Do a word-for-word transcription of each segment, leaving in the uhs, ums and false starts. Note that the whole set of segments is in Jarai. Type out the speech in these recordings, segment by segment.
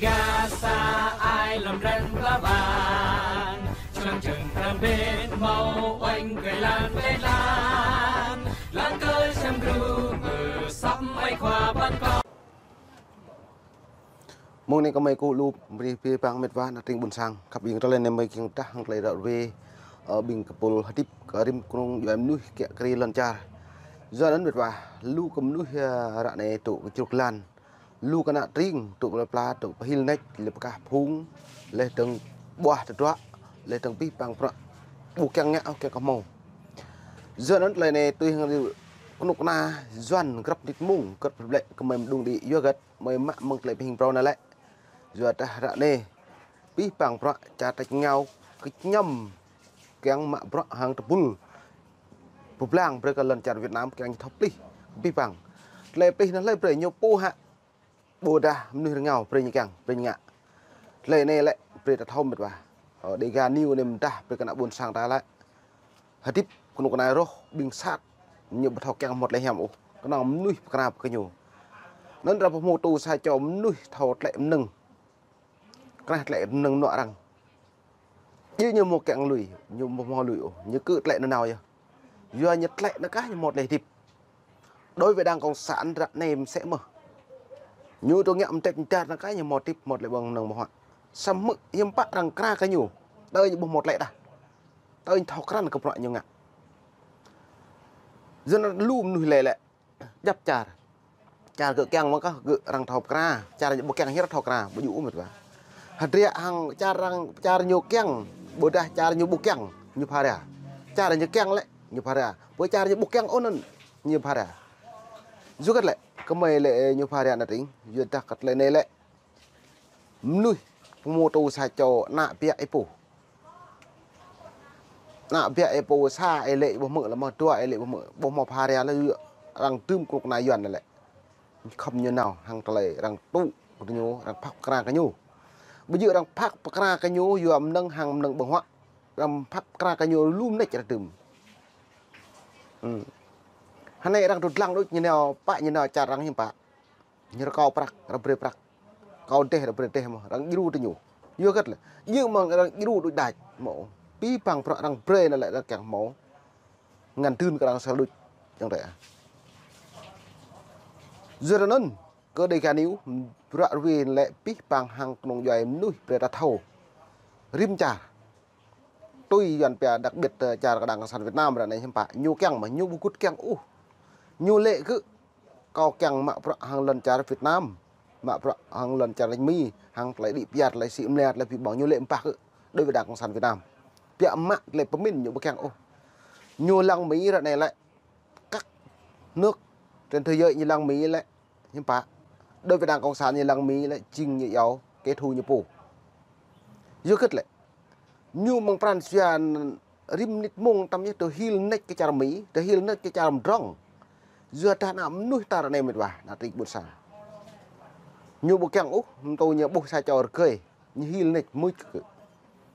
Gah sa ai lŏm ren pla bang, čơlăng čơng pram bên hmâo uănh kơi lan kơi lan, lăng kơ čăm gru mơ săp ai khua păn kơ. Mông anai kơmơi kơ lu brơi pơpă mĕt wa ană tring ƀuôn sang khăp ing tơlơi anai mơi kiăng dah hăng tơlơi ră ruai, ơ, ƀing kơpul hơdip kơ rĭm kơnung djuai mơnuih kiă kriê lŏn čar. Yua anŭn mĕt wa, lu kơ mơnuih, ơ, ră anai tŭ kơ čruk lan. Lu kơ ană tring tŭ pơlơi pla, tŭ pơhil nĕč, lĕ pơkah phung, lĕ dơ̆ng ƀuah tơdruă, lĕ dơ̆ng pih pang prăk. Ƀu kiăng ngă ôh, kiăng kơ hmâo. Yua anŭn tơlơi anai tui hăng kơnuk kơna Yuan grăp nit mông, grăp lĕ kơmơi mơđung đĭ yua hơget, mơi mă mơ̆ng tơlơi pơhing phrâo anai lĕ. Yua dah ră anai pih pang prăk čar tač rơngiao kơčñăm kiăng mă bruă hăng tơpul pơblang brơi kơ lŏn čar Việt Nam kiăng ñu thâo plih pih pang. Tơlơi plih anŭn hlơi brơi, ñu pô hă? Ƀôdah mơnuih rơngiao brơi ñu kiăng, brơi ñu ngă. Tơlơi anai lĕ brơi ta thâo mĕt wa. Ơ, Dega News anai mơdah brơi kơ ană ƀuôn sang ta lĕ. Hơdip kơnuk kơna rŏh ƀing sat, ñu ƀu thâo kiăng hmâo tơlơi hiam ôh. Kơnơ̆ng mơnuih pơkra pơ kơ ñu. Anŭn ră pơhmu tŭ sa čô mơnuih thâo tlĕ mơnơ̆ng. Krah tlĕ mơnơ̆ng mơnuă arăng. Djơ̆ ñu hmâo kiăng lui, ñu ƀu hmâo lui ôh, ñu kơ tlĕ nanao yơh. Yua ñu tlĕ anŭn kah ñu hmâo tơlơi hơdip. Đối với Đảng Cộng sản ră anai mơsĕ mơh. Ñu tŭ ngă mơtĕp mơdar anŭn kah ñu hmâo hơdip, hmâo tơlơi ƀơ̆ng mơnơ̆ng ƀơ̆ng huă. Samơ̆ hiư̆m pă arăng kra kơ ñu. Tơl ñu ƀu hmâo tlĕ dah. Tơl ñu thâo krăn kơ bruă ñu ngă. Yua anŭn lu mơnuih lĕ lĕ djăp čar. Čar gơ̆ kiăng mơ̆ng kah gơ̆ arăng thâo pơkra, čar ñu ƀu kiăng hiăp thâo pơkra, ƀu djơ̆ ôh mĕt wa. Hơdră hăng čar arăng, čar ñu kiăng, ƀôdah čar ñu ƀu kiăng, ñu phara. Čar ñu kiăng lĕ, ñu phara. Ƀu čar ñu ƀu kiăng ôh anŭn, ñu phara. Yua hơget lĕ, kơmơi lĕ ñu phara ană tring, yua dah kơ tơlơi anai lĕ. Mơnuih pơhmu tŭ sa čô ană biă ih pô. Ană biă ih pô sa ih lĕ ƀu hmư̆ lĕ mơ̆, dua ih lĕ ƀu hmư̆, ƀu hmâo phara lĕ yua arăng tŭm kơnuk kơna Yuan anai lĕ. Khŏm ñu nao hăng tơlơi arăng tŭ kơ ñu, arăng phak pơkra kơ ñu. Ƀu djơ̆ arăng phak pơkra kơ ñu yua mơnơ̆ng hăng mơnơ̆ng ƀơ̆ng huă. Arăng phak pơkra kơ ñu lu mơneč arăng tŭm. Hm. Hơnai arăng tŭ lăng đôč ñu nao pă ñu nao čar arăng hiư̆m pă. Ñu rơkâo prăk, arăng brơi prăk. Kâo dêh, arăng brơi dêh mơ̆, arăng djru tơ ñu. Yua hơget lĕ, djơ̆ mơ̆ng arăng djru đôč đač mơ̆. Pih pang prăk arăng brơi anŭn lĕ arăng kiăng hmâo. Ngăn dưn kơ arăng sa đôč, yang tĕ. Yua anŭn, kơ Dega News, bruă ruai lĕ pih pang hăng kơnung djuai mơnuih brơi ta thâo. Rĭm čar. Tui Yuan pia đặc biệt, ơ, čar kơ Đảng Cộng sản Việt Nam ră anai hiư̆m pă. Ñu kiăng mơ̆, ñu ƀu gŭt kiăng ôh. Ñu lĕ gơ̆ kâo kiăng mă bruă hăng lŏn čar Việt Nam. Mă bruă hăng lŏn čar Mi, hăng tơlơi đĭ pơyat, tơlơi sĭ mơlia, tơlơi pơhing ƀơ̆ng, ñu lĕ ƀơ̆ng kơ đối với Đảng Cộng sản Việt Nam. Pia mă tơlơi pơmĭn ñu ƀu kiăng ôh. Ñu lăng Mi ră anai lĕ các nước trên thế giới ñu lăng Mi lĕ hiư̆m pă. Đối với Đảng Cộng sản ñu lăng Mi lĕ jing ñu iâu kẻ thù ñu pô. Yua hơget lĕ. Ñu mơ̆ng pran jua rĭm nit mông tăm yơh tơhil nĕč kơ čar Mi, tơhil nĕč kơ čar mơdrŏng. Yua dah ană mơnuih ta ră anai mĕt wa, ană tring ƀuôn sang. Ñu ƀu kiăng ôh, mơtô ñu ƀuh sa čô rơgơi, ñu hil nĕč mưč kơ.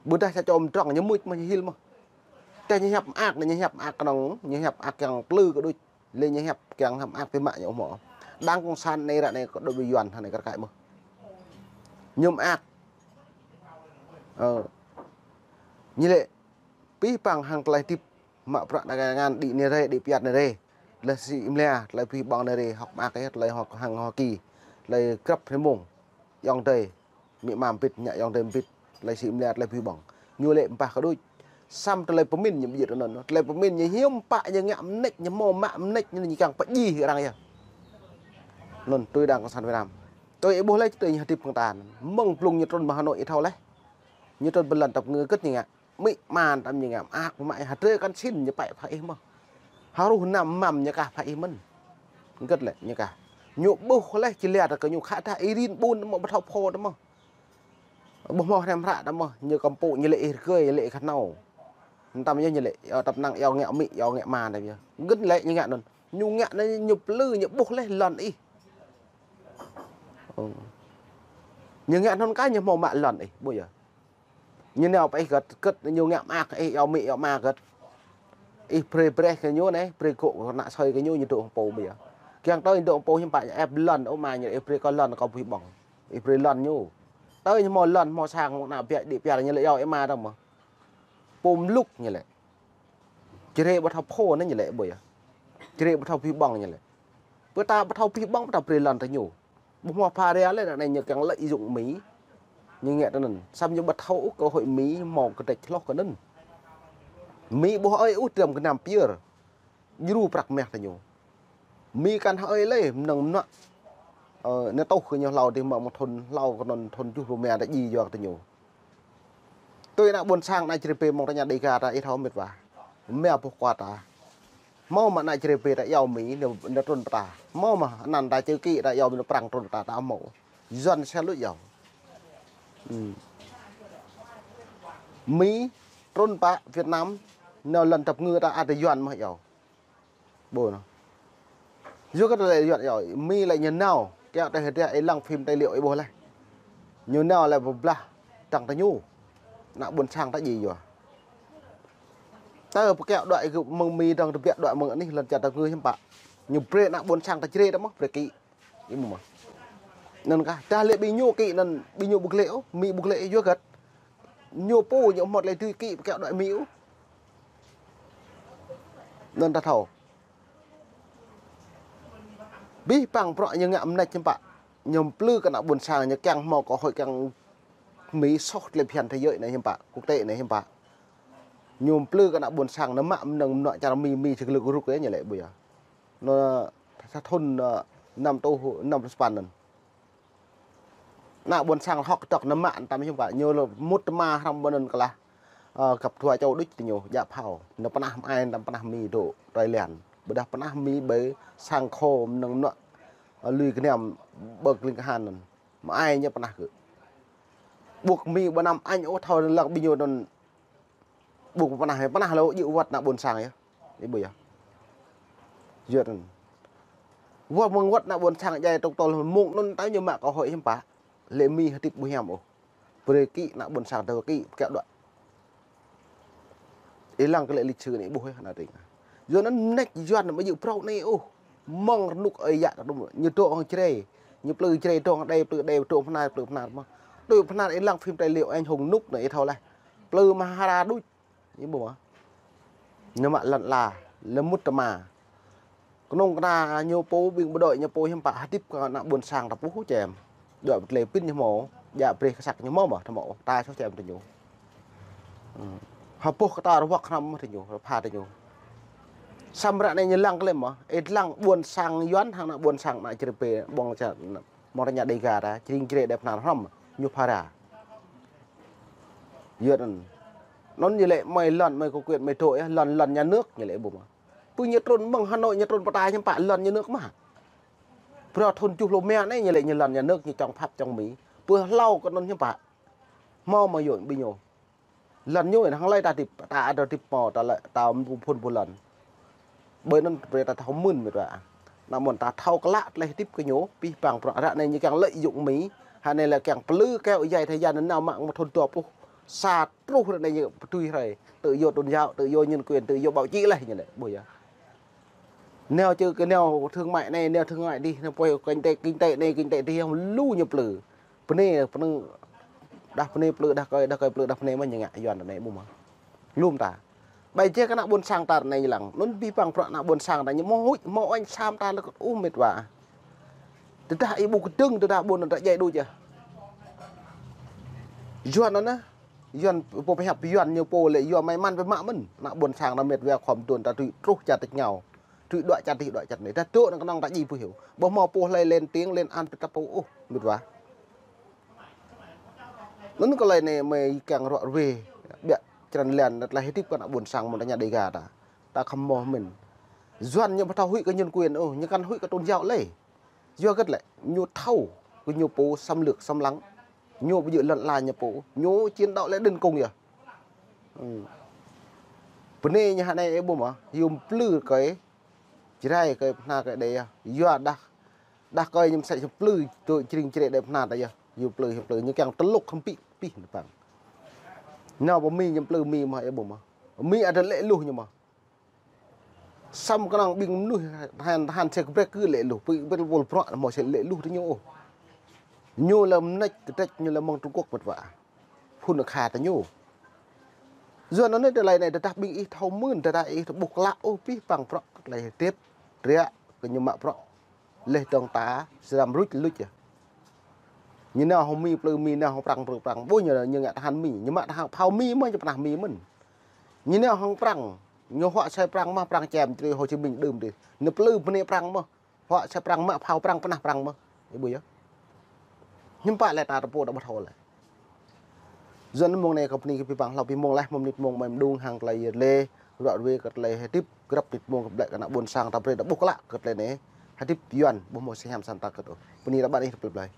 Ƀôdah sa čô mơdrŏng ñu mưč mơ̆ ñu hil mơ̆. Tơdah ñu hiăp mơak, ñu hiăp mơak kơnơ̆ng, ñu hiăp mơak kiăng plư kơ đôč. Lĕ ñu hiăp kiăng hăm mơak pơmă ñu mơ̆. Đảng Cộng sản anai ră anai kơ đối với Yuan hă anai kar kaĭ mơ̆. Ñu mơak. Ơ. Ñu lĕ pih pang hăng tơlơi hơdip mă prăk đa ngăn đĭ anai rai, đĭ pơyat anai rai. Tơlơi sĭ mơlia, tơlơi pơhing ƀơ̆ng anai rai, hŏk mơak ih, tơlơi hŏk hăng hŏk ki. Tơlơi grăp hrơi mông. Ayŏng adơi. Amĭ ama mbĭt, ñu ayŏng adơi mbĭt, tơlơi sĭ mơlia, tơlơi pơhing ƀơ̆ng. Ñu lĕ ƀơ̆ng kơ đôč. Samơ̆ tơlơi pơmĭn ñu ƀu djơ̆ tui anŭn. Tơlơi pơmĭn ñu hiư̆m pă ñu ngă mơneč, ñu hmâo mă mơneč, ñu kiăng pơjing arăng yơh. Anŭn tui Đảng Cộng sản Việt Nam. Tui ih ƀuh lĕ tui ñu hơdip kơ ta. Mơ̆ng blung ñu trŭn mơ̆ng Hà Nội ih thâo lĕ. Ñu trŭn pơ lŏn tơpă ngă hơget ñu ngă. Amĭ ama tăm ñu ngă mơak mă hơdrơi kăn sĭn ñu pĕ pha ih mơ̆. Hruh năm măm ñu kah pha ih mơ̆n. Hơget lĕ ñu kah. Ñu ƀuh lĕ či liat kơ ñu khă dah ih rin ƀun mơ̆ ƀu thâo phô tơ mơ̆. Ƀu hmâo hrăm hră tơ mơ̆, ñu kăm pŭ ñu lĕ ih rơgơi, lĕ ih kơhnâo. Tăm yơh ñu lĕ, yơh tơpă năng yơh ngă amĭ, yơh ngă ama tăm yơh. Hơget lĕ ñu ngă anŭn. Ñu ngă anŭn ñu plư, ñu ƀuh lĕ lŏn ih. Ơ. Ñu ngă anŭn kah ñu hmâo mă lŏn ih, ƀuh yơh. Ñu nao pơ ih hơget, hơget ñu ngă mơak ih, yua amĭ yua ama hơget. Ih brơi brơi kơ ñu anai, brơi gŏ kơ ană sơi kơ ñu, ñu dŏ hăng pô ƀu yơh. Kiăng tui dŏ hăng pô hiư̆m pă ñu ĕp lŏn, ơ ama ñu, ih brơi kơ lŏn kâo pơhing ƀơ̆ng. Ih brơi lŏn ñu. Ơi, ñu hmâo lŏn, hmâo sang, hmâo ană biă, đĭ piar ñu lĕ yua ih ma dong mơ̆. Pô mlŭk ñu lĕ. Čơrê ƀu thâo phô anai ñu lĕ ƀuh yơh. Čơrê ƀu thâo pih ƀơ̆ng ñu lĕ. Pơ ta ƀu thâo pih ƀơ̆ng, ƀu thâo brơi lŏn tơ ñu. Ƀu hmâo phara lĕ, anai ñu kiăng lợi dụng Mi. Ñu ngă tơ anŭn. Samơ̆ ñu ƀu thâo ôh, cơ hội Mi hmâo kơdrĕč hloh kơ anŭn. Mi ƀu ơi ôh, dram gơnam pơyơr. Djru prăk mah tơ ñu. Mi kăn hơi lĕ, mơnơ̆ng mơnuă. Ơ, anai tŏh kơ ñu hlâo dih mă mơ̆ng thun hlâo kơ anŭn thun juh pluh mia ta djai yua kơ tơ ñu. Tui ană ƀôn sang ană Čư̆ Rê Pê mơ̆ng tơña Đêga ta ih thâo mĕt wa. Mia boh kua ta. Hmâo mă ană Čư̆ Rê Pê ta iâu Mi, anai, anai trŭn pơ ta. Hmâo mă anăn ta čư̆ kĭ ta iâu Mi, anai prăng trŭn pơ ta, ta hmâo. Yuan sel lŭ iâu. Mi trŭn pơ Việt Nam, nao lŏn tăp ngư ta ăt Yuan mă iâu. Ƀuh anŭn. Yua kơ tơlơi Yuan yơh, Mi lĕ ñu nao, kiăng tơ hơdră ih lăng phim tài liệu ih ƀuh laih. Ñu nao lĕ pơblah dăng tơ ñu. Ană ƀôn sang ta djai yua. Tơ pơkiaŏ đuaĭ kơ mơ̆ng Mi dong tơbiă đuaĭ mơ̆ng anih lŏn čar tăp ngư hiư̆m pă. Ñu brơi ană ƀôn sang ta čơrê ta mơ̆, brơi kĭ. Ih ƀuh mơ̆. Anŭn kah, dah lĕ ƀing ñu kĭ anŭn, ƀing ñu ƀu glĕ ôh, Mi ƀu glĕ yua hơget. Ñu pô ñu hmâo tơlơi tui kĭ pơkiaŏ đuaĭ Mi ôh. Anŭn ta thâo. Abih bang bruă ñu ngă mơneč hiư̆m pă. Ñu plư kơ ană ƀôn sang, ñu kiăng hmâo cơ hội kiăng Mi soh tơlơi phiăn thế giới anai hiư̆m pă, quốc tế anai hiư̆m pă. Ñu plư kơ ană ƀôn sang, anai mă mơnơ̆ng mơnuă čar Mi, Mi sơglưk rŭk yơh ñu lĕ ƀuh yơh. Anŭn sa thun, ơ, năm tuh, năm rơpăn anŭn. Ană ƀôn sang hŏk tŏk anai mă tăm hiư̆m pă, ñu lĕ mŭt tơma hrăm ƀơi anŭn klah. Ơ, găp dua čô đôč tơ ñu, djă phao. Anŭn pơnah mơai, anŭn pơnah Mi dŏ Thái Lan. Ƀôdah pơnah Mi ƀơi sang khô mơnơ̆ng mơnuă, ơ, lui gơnam ƀơi kơling kơhan anŭn. Mơai ñu pơnah kơ. Ƀuh Mi ƀu năm añ ôh thâo lăng ƀing ñu anŭn. Ƀuh pơnah, pơnah lĕ djơ̆ wơ̆t ană ƀôn sang yơh. Ih ƀuh yơh. Yua anŭn. Wơ̆t mơ̆ng wơ̆t ană ƀôn sang djai tŏk tŏl mơ̆ng anŭn ta ñu mă cơ hội hiư̆m pă. Lĕ Mi hơdip ƀu hiam ôh. Brơi kĭ ană ƀôn sang tơ kĭ pơkiaŏ đuaĭ. Ih lăng kơ lĕ lịch sử anai ih ƀuh yơh ană tring. Yua anŭn mơneč Yuan ƀu djơ̆ phrâo anai ôh. Mơ̆ng rơnŭk ơi yă ta dŏ ñu dŏ hăng Čư̆ Rê. Ñu plư Čư̆ Rê dŏ hăng đe, plư đe, dŏ Bơhnar, plư Bơhnar mơ̆. Tui Bơhnar ih lăng phim tài liệu anh hùng rơnŭk anai ih thâo laih. Plư Mahara đôč. Ih ƀuh mơ̆. Ñu mă lŏn ala, lĕ mŭt tơma. Kơnơ̆ng kơna ñu pô ƀing bộ đội ñu pô hiư̆m pă hơdip kơ ană ƀôn sang ta pô hơčem. Dŏ pơtlê pĭn ñu hmâo, djă brơi kơsăk ñu hmâo mơ̆, ta hmâo, ta soh čem tơ ñu. Hơpŏh kơ ta rơwăk hrăm mơ̆ tơ ñu, rơpha tơ ñu. Samơ̆ ră anai ñu lăng kơ lĕ mơ̆, ih lăng ƀôn sang Yuan hăng ană ƀôn sang ană Čư̆ Rê Pê ƀơ̆ng čar mơ̆ng tơña Đêga ta, Čư̆ Rê Đê Bơhnar hrăm, ñu phara. Yua anŭn. Anŭn ñu lĕ mơi lŏn, mơi kơ quyện, mơi dŏ yơh, lŏn, lŏn nhà nước ñu lĕ ƀuh mơ̆. Pơ ñu trŭn mơ̆ng Hà Nội ñu trŭn pơ ta hiư̆m pă lŏn nhà nước mơ̆. Bruă thun juh pluh mia anai ñu lĕ ñu lŏn nhà nước ñu čŏng phap čŏng Mi. Pơ hlâo kơ anŭn hiư̆m pă. Hmâo mơ̆ yua ƀing ñu. Lŏn ñu anai hăng lơi ta hơdip, ta ăt hơdip hmâo, ta lĕ, ta mơ̆ phun pơ lŏn. Ƀơi anŭn brơi ta thâo mưn mĕt wa. Ană mơ̆n ta thâo klă tơlơi hơdip kơ ñu, abih bang bruă ră anai ñu kiăng lợi dụng Mi. Hă anai lĕ kiăng plư kơ ơi yă ta yua anŭn nao mă mơ̆ng thun dua pluh sa truh ră anai ñu pơtui hrơi. Tự do tôn giáo, tự do nhân quyền, tự do báo chí laih ñu lĕ, ƀuh yơh. Nao čư̆ kơ nao thương mại anai, nao thương mại dih, nao pơi kinh tế, kinh tế anai, kinh tế dih, lu ñu plư. Bơnai, bơnai, đah bơnai plư, đah kơi, đah kơi plư, đah bơnai mơ̆ ñu ngă Yuan anai ƀuh mơ̆. Lŏm ta. Ƀai jĕ kơ ană ƀôn sang ta anai lăng. Anŭn abih bang bruă ană ƀôn sang ta ñu hmâo huĭ, hmâo oanh sam ta lĕ kơ ƀuh mĕt wa. Tơdah ih ƀu kơdơ̆ng, tơdah ƀôn ta djai đôč yơh. Yuan anŭn anai. Yuan pô pơhiăp Yuan ñu pô lĕ yua may măn pơmă mơ̆n. Ană ƀôn sang ta mĕt wa khŏm tuôn ta tui truh čar tĕč ngao. Tui đuaĭ čar tih đuaĭ čar anai. Ta dŏ anŭn kơnơ̆ng ta djai ƀu hyu. Ƀu hmâo pô hlơi lên tiếng lên án pơtăp pô ôh. Mĕt wa. Anŭn kơ lơi anai mơi kiăng ruă ruê. Biă črăn lan tơlơi hơdip kơ ană ƀôn sang mơ̆ng tơña Đêga ta. Ta khŏm hmâo mơ̆n. Yuan ñu ƀu thâo huĭ kơ nhân quyền ôh. Ñu kăn huĭ kơ tôn giáo lơi. Yua hơget lĕ, ñu thâo, kơ ñu pô xâm lược, xâm lăng. Ñu ƀu djơ̆ lŏn ala ñu pô, ñu chiến đấu lĕ đơn công yơh. Bơnai ñu hă anai ih ƀuh mơ̆, yua plư kơi, Jrai kơi, Bơhnar kơi đe yơh. Yua đah, đah kơi ñu mơsĕ ñu plư, tơ Čư̆ Rê, Čư̆ Rê đe Bơhnar đe yơh. Yua plư, yua plư, ñu kiăng tơlŭk hơm pĭ, pĭ nơpang. Nao pơ Mi ñu plư Mi mơ̆ ih ƀuh mơ̆. Mi ăt lĕ luh ñu mơ̆. Samơ̆ kơnơ̆ng ƀing mơnuih tơhan, tơhan sek brek kơ lĕ luh, pơ ƀing pôl bruă mơ̆ sek lĕ luh tơ ñu ôh. Ñu lĕ mơneč kơdrĕč, ñu lĕ mơ̆ng Trung Quốc mơ̆t wa. Phun kha ta ñu. Yua anŭn anai tơlơi anai tơdah ƀing ih thâo mưn, tơdah ih ƀuh klă ôh pih pang prŏ tơlơi hơdip, triă kơ ñu mă prŏ. Leh dong ta, sơram ruč luč yơh. Ñu nao hăng Mi plư Mi, nao hăng Prăng plư Prăng. Ƀuh ñu, ñu ngă tơhan Mi, ñu mă tơhan phao Mi mơ̆n, ñu pơnah Mi mơ̆n. Ñu nao hăng Prăng, ñu huă asơi Prăng mơ̆n, Prăng čem črui Hồ Chí Minh đưm đih. Ñu plư bơnai Prăng mơ̆n. Huă asơi Prăng mă phao Prăng pơnah Prăng mơ̆n. Ih ƀuh yơh. Hiư̆m pă lĕ ta tơpô ta ƀu thâo lĕ. Yua anŭn mông anai kơ bơni kơ pih pang hlâo pih mông leh, mơ̆ng mơnit mông mơ̆ng mơđung hăng tơlơi yơh lĕ, ruă ruê kơ tơlơi hơdip, grăp mơnit mông kơ ƀlĕ kơ ană ƀôn sang ta brơi ta ƀuh klă kơ tơlơi anai. Hơdip Yuan, ƀu hmâo sơhiam săn ta kơ ôh. Bơni ta ƀăn ih tơplơi plơi.